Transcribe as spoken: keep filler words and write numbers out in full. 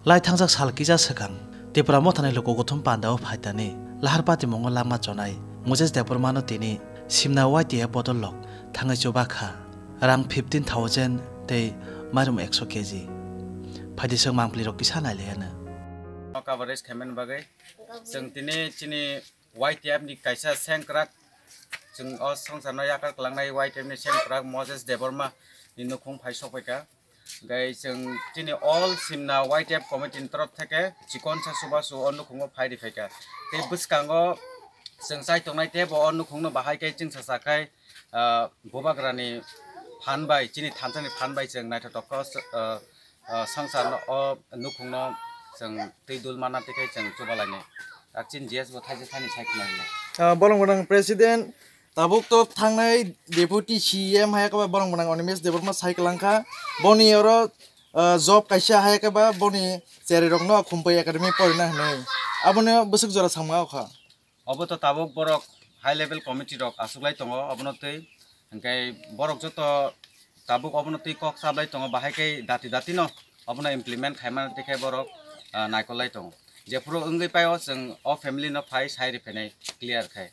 Lai thangjak sal kisa swkang Tipra Mothani luku kuthum pandao phaitani lahar patimungo lama chonai Moses Debbarmano tini simna Y T F bodol lok thangwi chuba kha. Rang fifteen thousand tei mairum ekso K G. Phaidi swk mangpli rok kisa nailaiano. Coverage khaimani bagwi chwng tini chini Y T F ni kaisa sengkrak, chwng o songsarno yakar kwlangnai Y T F ni sengkrak Moses Debbarma ni nukhung phai sokphaikha. Hwnkhe chwng chini all simna Y T F committee ni torof theke chikonsa chubachu o nukhungo phai riphaikha. Tei bwskango chwng chai tongnai teibo o nukhungno bahai khe chwngsa sakhai, ah, bubagrani phan bai, chini thansani phan bai chwng naithotok khe, ah, ah, songsarno o nukhungno chwng twi dul manna tei khe chwng chubalainai. Ak chini G S bo thaisa thani sai khna rwnai. Ah, bolong gwnang president, tabuk to thangnai deputy C E M hai khe ba bolong gwnang Animesh Debbarma sai kwlangkha. Boni oro, ah, job kaisa hai khe ba boni cherai rokno Khumpui Academy porina hinwi. Abono bwswk jora samung kha. Obo to tabuk borok high level committee rok achuklai tongo obono twi. Hwnkhe borok joto tabuk obono twi kok chablai tongo, bahai khe dati dati no obono implement khaimani tei khe borok, ah, naikolai tongo. Jephuru wngwi paio chwng o family no phai sai riphainai clear khai.